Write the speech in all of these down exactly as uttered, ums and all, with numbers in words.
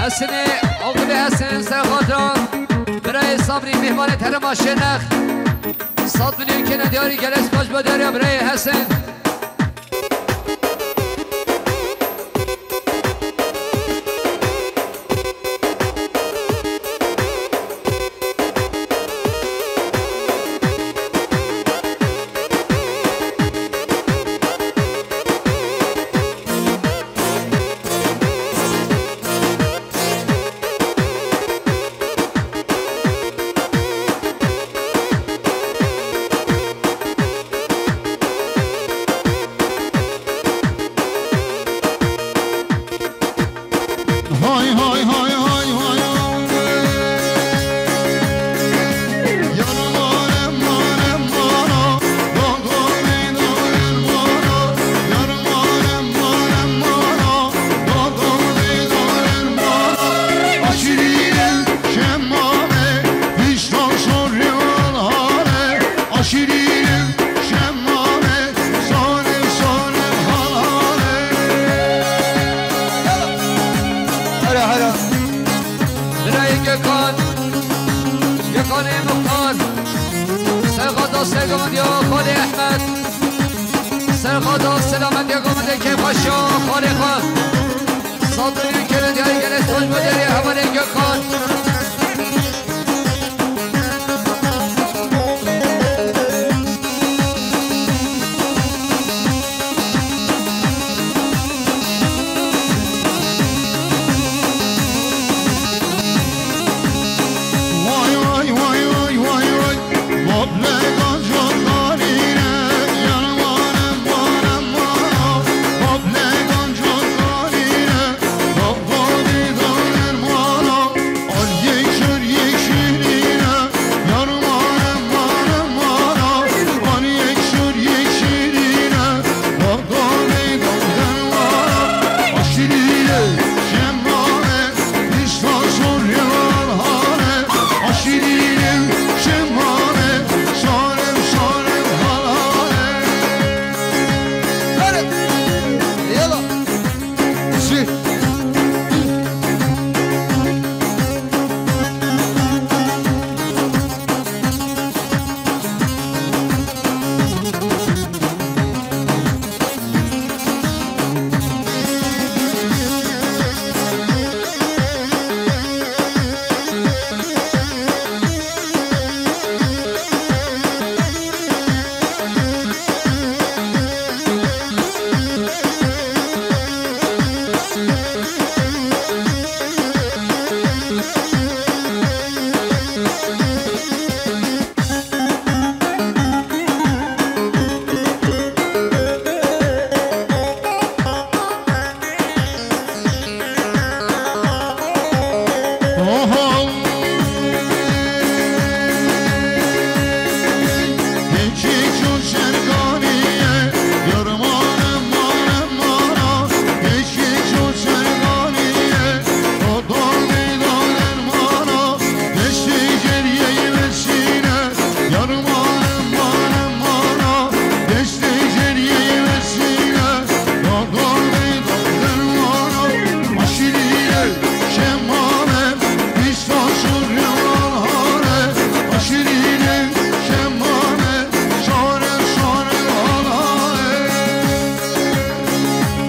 Hesinê, oxilê Hesin, serxatra birayê Sabrî, mîhmanê terema Şênex. Sed milyon kene diyarî, gelek spas bo diyariya birayê Hesin. Hera, hera. Birayê Gökhan, Gökhanê Muxtar, serxata sergovendiya xalê Ehmed, serxata selametiya govendê kêfxweşiya xalê xwe. Sed milyon kere diyarî, gelek spas bo diyariya hevalê Gökhan.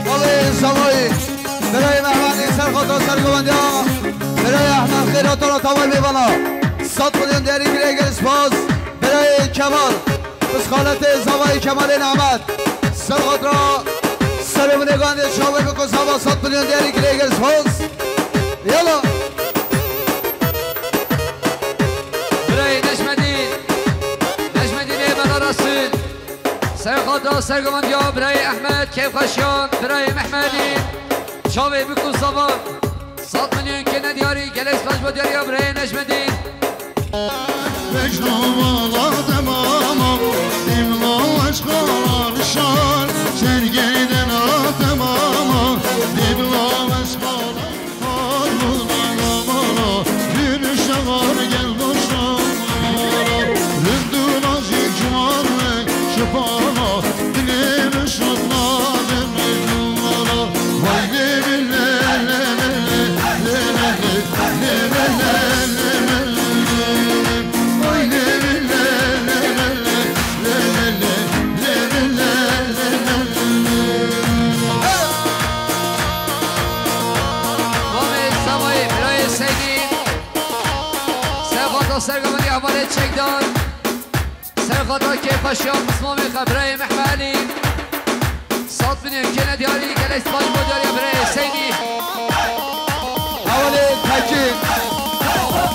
Belê, zavayî, birayê Mehmetî, serxata sergovendiya, birayê Ehmed, xêra te re taway bê bala. Sed milyon diyarî, girê gel spas, birayê Kemal, pisxaletê zavayê Kemalê Nehmet. Serxatra serê min ê gandê çavê biko zava, sed milyon diyarî, girê gel spas. Yala. Birayê Necmedîn, Necmedînê Mela Resul. Serxata sergovendiya birayê Ehmed, kêfxweşiyan birayê Mehmedî. Çavê biko zava. Sed milyon kene diyarî, gelek spas bo diyariya birayê Necmedîn. Vecdo vala demama, dîvla eşqa rişar, sergeyden a demama, dîvla eşqa Serxata kêfa şiya pismamê xwe birayê Mehme Elî. Sat binê kêne diyarî gelek spas bo diyariya birayê Hüseyinî. Hevalê Tekîn.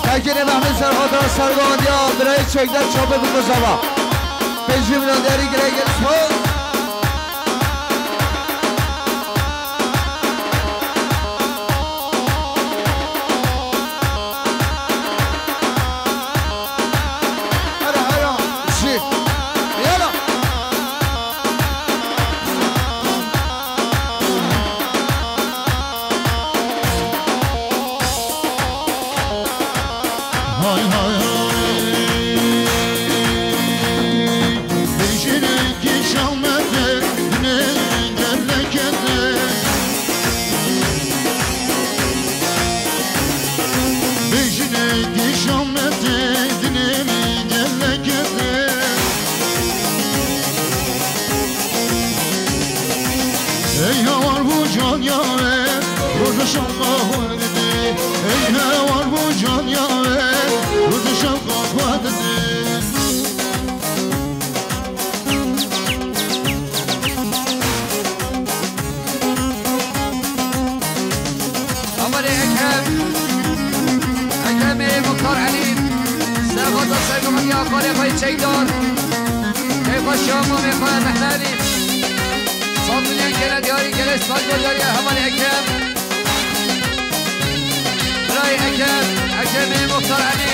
Tekînê Mehmê serxata sergovendiya birayê Çekdar çapê bi kozava. Pêncî milyon diyarî gelek gelek spas. Hera, hera, jî. Yala. Hay hay hay. Bejine kişamete ne gelekete. Bejine kişamete ne gelekete. Ey hawar bu can ya ve, roza şafak hurdidi. Ey hawar bu can ya ve, roza şafak hurdidi. Amarê Ekrem, Ekremê Muxtar Elî, serxata sergovendiya xalê xwe yê Çekdar. Keyfa şiya mamê xwe Mehme Elî. Sat milyon kêne diyarî gelek spas bo diyariya hevalê Ekrem. Birayê Ekrem, Ekremê Muxtar Elî.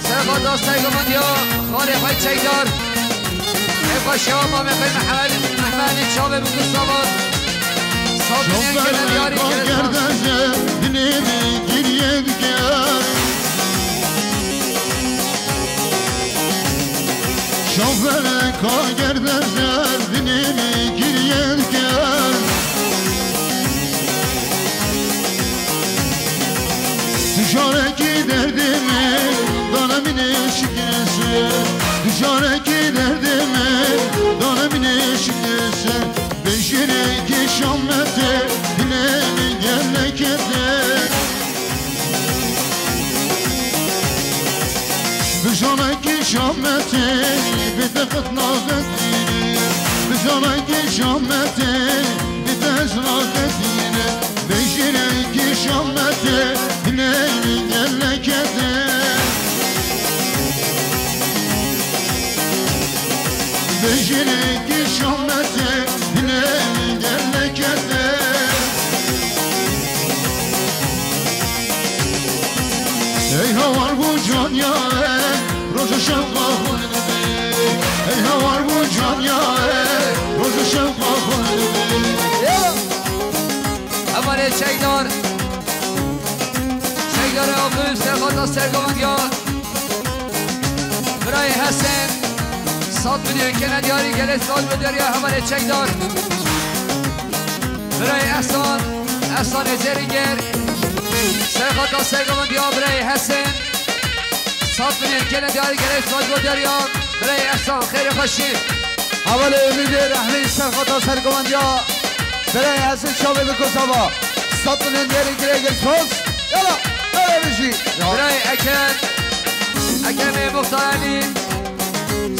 Serxata sergovendiya xalê xwe yê Çekdar. Keyfa şiya mamê xwe Mehme Elî, Mehme Elî çavê bi kusava. Sat milyon kêne diyarî gelek spas. Şoförle kagerdeze dinê min giriye diker. Şofere kagerde derdinê min giriye diker. Tu carekî derdê min dane min ê şikirse. Tu carekî derdê min dane min ê şikirse. Bejêrê kêşan me tê, dilê min gelekê tê. Bi canekî şametê, bi te qet naxetîne. Bi canekî şametê, bi te ez naxetîne. Bejêrê kêşan me tê, dilê min gelekê tê. Bejêrê kêşan me tê, dilê min gelekê tê. Ey hawar bu can ya, roja şewqa xwe dibê. Ey hawar bu can ya, roja şewqa xwe dibê. Hevalê Çekdar. Çekdar Akif, serxata sergovendiya. Birayê Hesen, sat milyon kêne diyarî gelek spas bo diyariya hevalê Çekdar. Birayê Ehsan, Ehsanê Zêringer, serxata sergovendiya birayê Hesen, sat milyon kêne diyarî gelek spas bo diyariya birayê Ehsan, xêrê xweşî. Hevalê Umîdê Rehmî serxata sergovendiya birayê Hesen çavê bi kusava. Sat milyon diyarî gelek gelek spas. Yala, yala bijî. Birayê Ekem, Ekemê Muxtar Elî,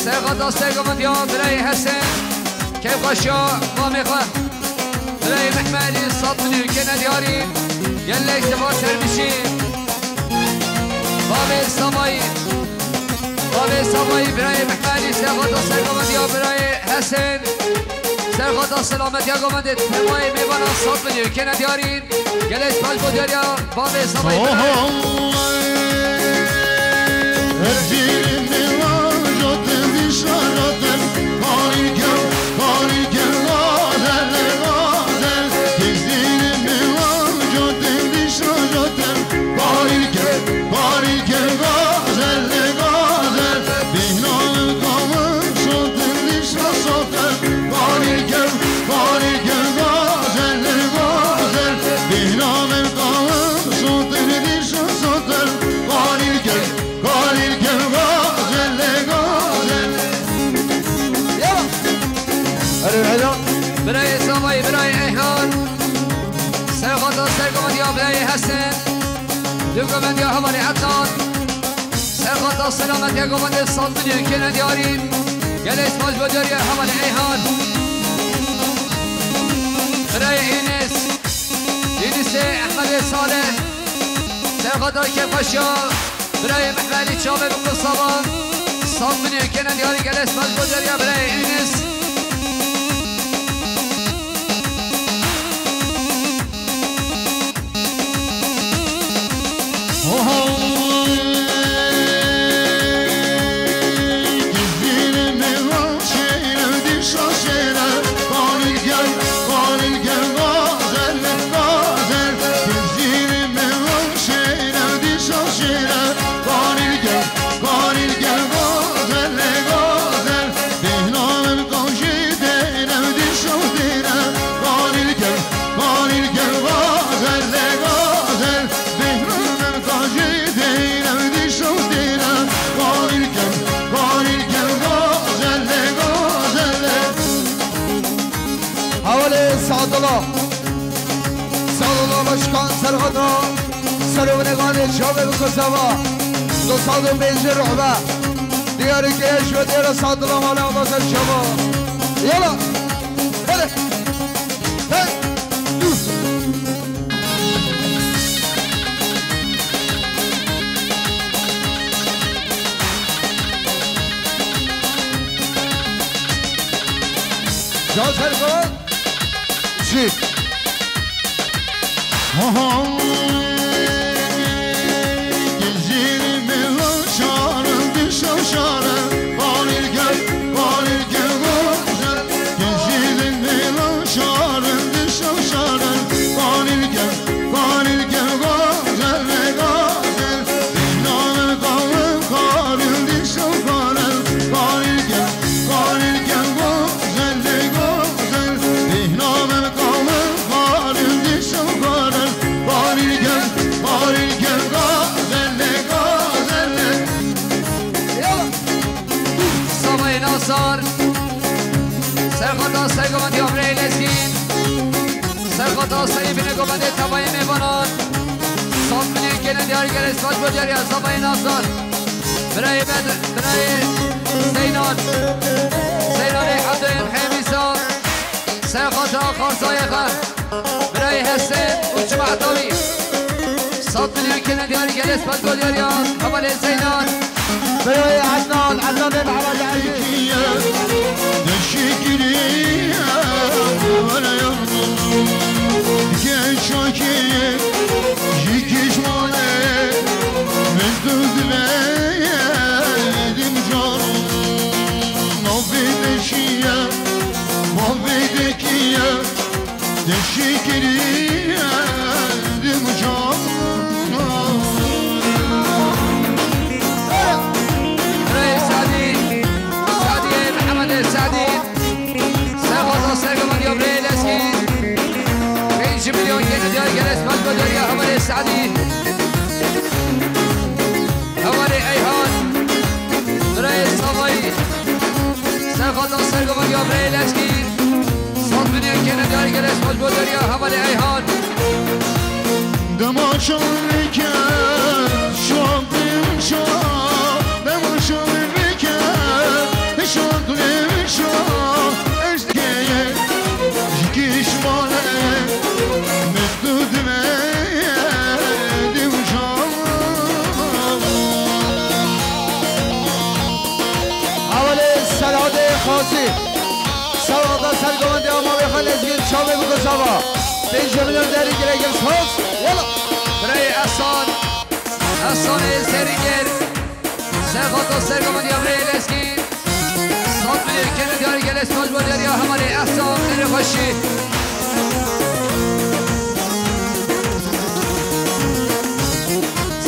serxata sergovendiya birayê Hesen, keyfa şiya mamê xwe. Birayê Mehme Elî, sat milyon kêne diyarî, gelek spas, her bijî. Bavê Savayî, bavê Savayî, birayê Mehme Elî, serxata sergovendiya birayê Hesen, serxata selametiya govendê, temayê mêvana sat milyon kêne diyarî. Gelek spas bo diyariya bavê Savayî. Birayê Savayî, birayê Eyhan. Serxata sergovendiya birayê Hesen. Du govendiya hevalê Ednan. Ser Xata selametiya govendê sandinê kene diyarî. Gelê spas bo diyariya hevalê Eyhan. Birayê Enes. Enesê Ehmedê Salih. Serxata Kefaşa. Birayê Mehmedî Çavê bi Kusava. Sandinê kene diyarî, gelê spas bo diyariya birayê Enes. Hevalê Sadullah. Sadullah Başkan Serxata. Serokê Ganê Çavê bi Kusava. Du sed û pêncî ruhbe. Diyarî ke ji ve diyara Sadullah mala Abaser Çava. Yala. Hadi. Hey. Dur. Can Serkan. Çi? Sabayê Nasar, serxata Seygovan Diyabreyê Lezgîn, serxata Seyî Bine Govendê Tebayê Mêvanan, sandinê kene diyar gelê spas bo diyariya Sabayê Nasar, birayê Bedr, birayê Zeynan, Zeynanê Ebdayên Hemîsa, serxata Xarsayê Xer. Birayê Hesen û Çima Etawî. Sandinê kene diyarî gelê spas bo diyariya hevalê Zeynan. Birayê Ednan, Ednanê Mehmed Elî. Teşekkür ederim canım. Rey Sadî, Sadî, Mehemedê Sadî. Serxata Sergomediya Birê Lezgî. Pênc milyon kene diyar gelê spas bo diyariya hevalê Sadî. Hevalê Eyhan. Birayê Savayî. Serxata Sergomediya Birê Lezgî. Sandinê kene diyar gelê spas bo diyariya hevalê Eyhan. Dema çavike, şok dîmşa, dema çavike, şok dîmşa, eşkeye, jikişmane, mestu dime, dîmşa. Hevalê Serhadê Xasî. Serhada Sergovendê Amavê xwe Lezgîn Çavê bi Kusava. Pênc milyon derî girêgir spas. Yala. Birayê Ehsan. Ehsanê Serîger. Serhada Sergovendê Amavê Lezgîn. Sandinê kene diyarî gelê spas bo diyariya hevalê Ehsan. Erê xweşî.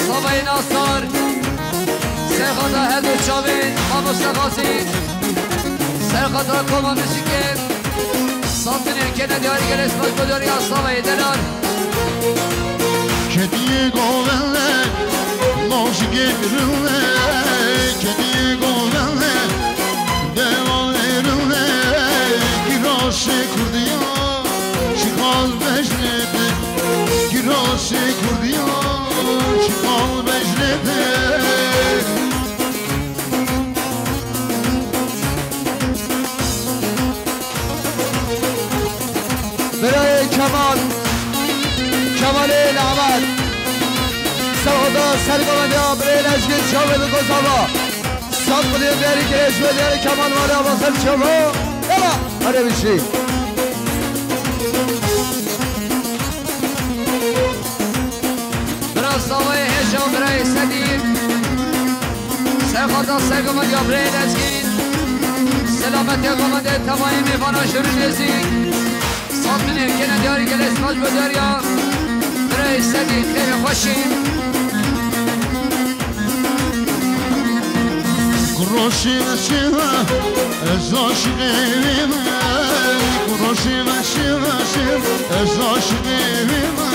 Savayê Nasar. Serxata her du çavên Mamoste Xasî. Serxata koma muzîkê. Sandinê kene diyarî gelê spas bo diyariya Savayê Denar. Kediye govende, mojike rinde, kediye govende, dewa rinde, kirasê Kurdiya, şikal bejnete, kirasê Kurdiya, şikal bejnete. Kemalê Nehmet. Serxota sergovendiya birê Lezgîn çavê bi gozava. Sat milyon diyarî kirêj ve diyarî Kemal Mali Abaser çava. Ela, hadi bir şey. Bira Savayê Hêja, birayê Sedî. Serxata sergovendiya birayê Lezgîn. Selametiya govendê tevayê mêvana jûrî nêzî. Sat milyon kene diyarî gelê spas bo diyariya. Birayê Sedî xêr û xweşî. Kuroşî ve şive, ez aşiqê wî me. Kuroşî ve şive, şive, ez aşiqê wî me.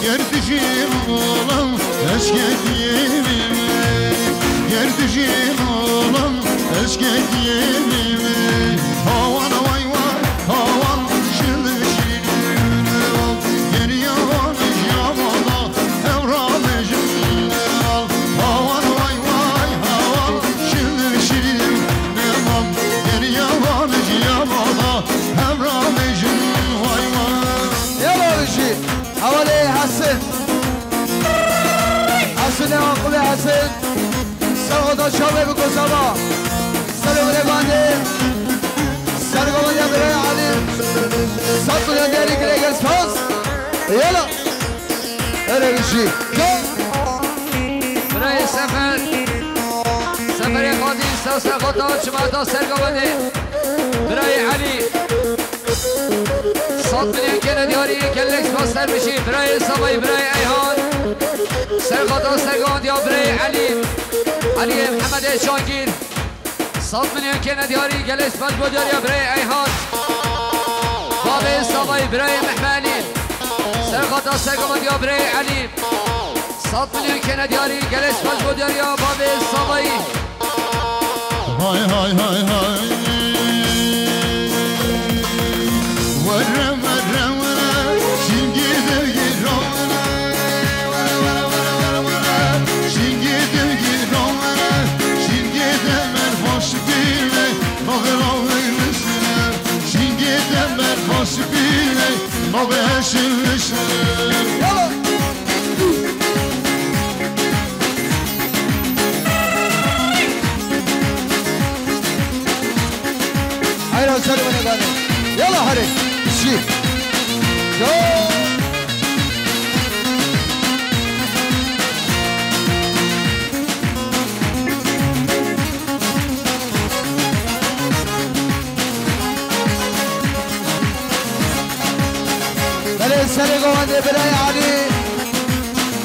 Ger dijî min olam, ez kediyê wî me. Ger dijî min olam, ez kediyê wî me. Hawan way way, hawan şirin şirin. Geriye wan ji yamada, Hevra me ji al, hawan way way hawan, şirin şirin neman, geriye wan ji yamada, hevra me ji way way. Yala bijî, hevalê Hesin. Hesin e, Aqilê Hesin. Serxota çavê bi gozava. Serê wile bandê. Sergovendiya birayê Elî. Sat milyon diyarî kirê gel spas. Yala. Erê bijî. Birayê Sefer. Seferê Xadî, ser serxota çimata sergovendê. Birayê Elî. Sat milyon kene diyarî, gelek spas ser bijî. Birayê Savayî, birayê Eyhan. Serxota sergovendiya birayê Elî. Eliyê Mihemedê Cangîr. Sat milyon kene diyarî, gelê spas bo diyariya birayê Eyhan. Bavê Savayî, birayê Mehme Elî. Serxata sergovendiya birayê Elî. Sat milyon kene diyarî, gelê spas bo diyariya bavê Savayî. Hay hay hay hay. Were were were, şingî devgî rawere. Were were were were were, şingî devgî rawere. Şingî demer xweş bîne, navê rawê misine. Şingî demer xweş bîne, navê eşin misine. Yala. Hayran ser bana gani. Yala hadi. Şi. Yo. Belê serê govendê birayê Elî.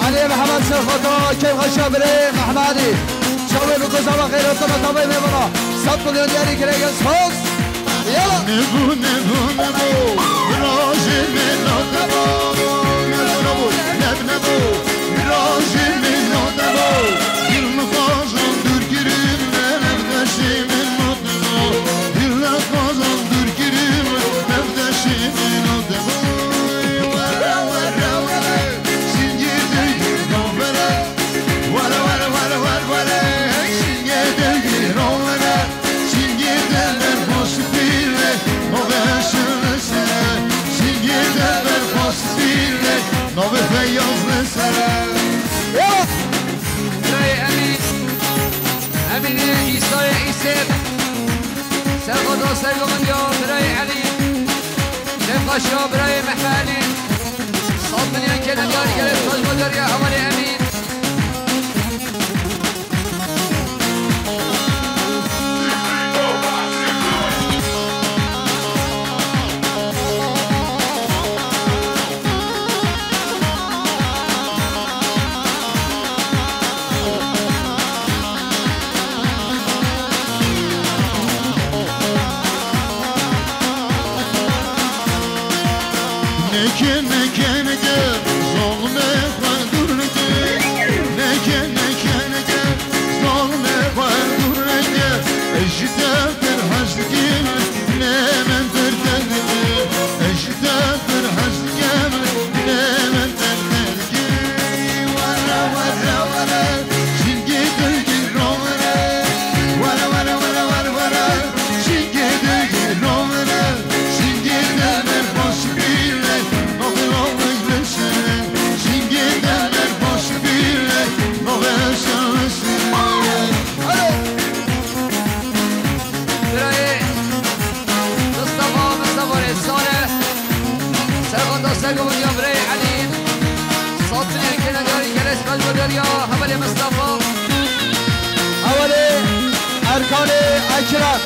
Elî Mihemed Serxota, keyfxweşa birayê Mehmedî. Çavê bi gozava xeyra te me tavê mêvana. Sed milyon diyarî kirê gel spas. Yala. Nebû, nebû, nebû. Virajê min nebû. Nebû, nebû. Neb nebû. Virajê min nebû. Dil mixwazan dûr kirim, nefdeşê min nebû. Dil mixwazan dûr kirim, nefdeşê min nebû. Were, were, were. Şingê devgî rawere. Were, were, were, were, were. Şingê devgî rawere. Şingê demer xweş bîne, navê Heşim li sere. Şingê demer xweş bîne, navê Feyyaz li sere. Birayê Emîn. Emînê Îsayê Îsêb. Serxota sergovendiya birayê Elî. Keyfxweşa birayê Mehme Elî. Sed milyon kene diyarî gelê spas bo diyariya hevalê Emîn. Neke, neke, neke, zolmê xwe dûr neke. Neke, neke, neke, zolmê xwe dûr neke. Ez ji te pir hez dikim, dilê min pir teng dike. Ez ji te pir hez dikim, dilê min pir teng dike. Were, were, were, şingê dilgî rawere. Were, were, were, were, were, şingê dilgî rawere. Şingê demir xweş bîne. Gavurya Birey Elî. Satinê kêne diyarî gelê sibel bo derya, hevalê Mistefa. Hevalê Erkanê Ekrem.